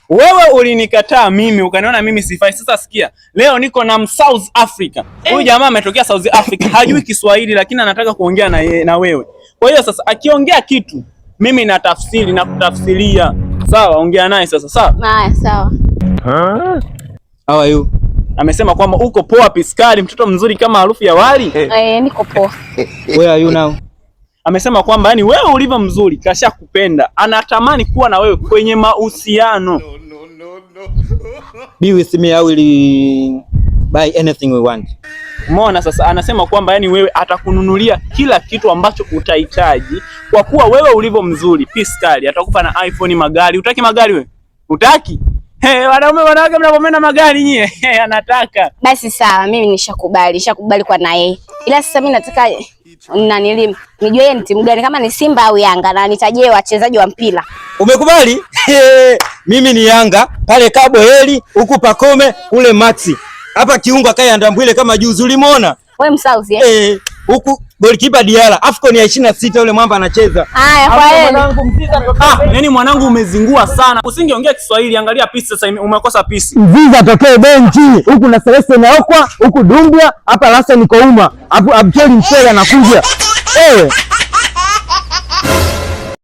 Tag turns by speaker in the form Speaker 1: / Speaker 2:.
Speaker 1: Wewe ulinikataa mimi ukaniona mimi sifai. Sasa sikia, leo niko na South Africa. Huyu jamaa ametokea South Africa, hajui Kiswahili lakini anataka kuongea na wewe. Kwa hiyo sasa akiongea kitu mimi natafsiri na kutafsiria. Sawa, ongea naye sasa, sawa?
Speaker 2: Haya, sawa.
Speaker 3: How are you?
Speaker 1: Amesema kwamba uko poa piskari, mtoto mzuri kama harufu ya wali.
Speaker 2: Eh, niko poa.
Speaker 3: Where are you now?
Speaker 1: Amesema kwamba yani wewe ulivyo mzuri kashakupenda, anatamani kuwa na wewe kwenye mahusiano.
Speaker 3: Be with me, I will buy anything we want.
Speaker 1: Umeona sasa, anasema kwamba yani wewe atakununulia kila kitu ambacho utahitaji, kwa kuwa wewe ulivyo mzuri piskali, atakupa na iPhone, magari. Utaki magari wewe? Utaki? Hey, wanaume wanawake mnapopenda magari nyie. Hey, anataka.
Speaker 2: Basi sawa, mimi nishakubali, nishakubali kwa na yeye. Ila sasa mimi nataka nanili nijue yeye ni timu gani, kama ni Simba au Yanga, na nitajie wachezaji wa mpira.
Speaker 3: Umekubali? Mimi ni Yanga, pale Kabo Heli, huku Pakome, kule Maxi. Hapa kiungo akae Andambwile kama juzi ulimuona?
Speaker 2: Wewe msauzi eh?
Speaker 3: Eh, huku goalkeeper Diala, AFCON ya 26 yule mwamba anacheza.
Speaker 2: Haya, kwa heri.
Speaker 1: Ah, yani mwanangu umezingua sana. Usingeongea Kiswahili, angalia pisi sasa umekosa pisi.
Speaker 4: Mziza atokee benchi huku na Celeste Naokwa huku Dumbia hapa Lasa niko uma hapo Abdel Msela anakuja.